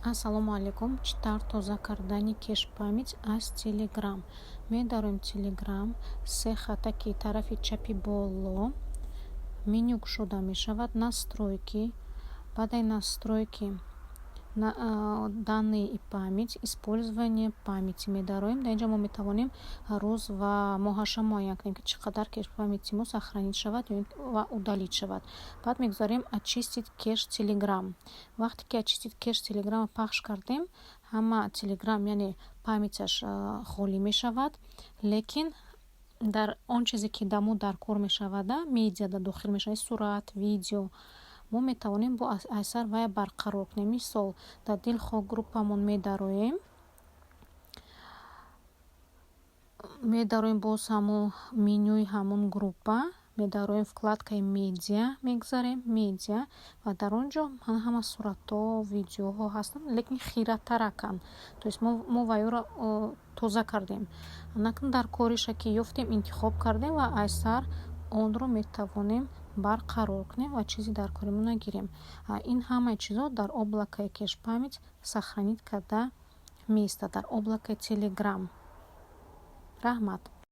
Ассалому алайкум. Чӣ тавр тоза кардани кеш-память аз Телеграм? Медароем Телеграм, се хатаки тарафи чапи боло меню кушода мешавад, «Настройки», баъдаи «Настройки» «Данные и память», «Использование памяти» медароем. Дар инҷа мо метавонем рӯз ва моҳаша муайян кунем, ки чӣ қадар кеш-памяти мо сохранить шавад ва удалить шавад. Баъд мегузарем «Очистить кеш Телеграм». Вақте ки «Очистить кеш Телеграмро пахш кардем, ҳама Телеграм, яъне памяташ холӣ мешавад, лекин дар он чизе, ки да мо дар кор мешавада, медиада дохил мешавад, сурат, видео, мо метавонем бо аз сар вая барқарор кунем. Мисол, дар дилхоҳ группамон медароем, боз ҳамун менюи ҳамун группа медароем, вкладкаи «Медиа» мегузарем, «Медиа», ва дар он ҷо ҳама суратҳо, видеоҳо ҳастанд, лекин хиратараканд. То есть мо ваёро тоза кардем. Накун дар кориша ки ёфтем, интихоб кардем ва аз сар онро метавонем барқарор кунем ва чизи дар коримон нагирем. Ин ҳамаи чизҳо дар облакаи кеш-память сохранить карда меистад, дар облакаи Телеграм. Раҳмат.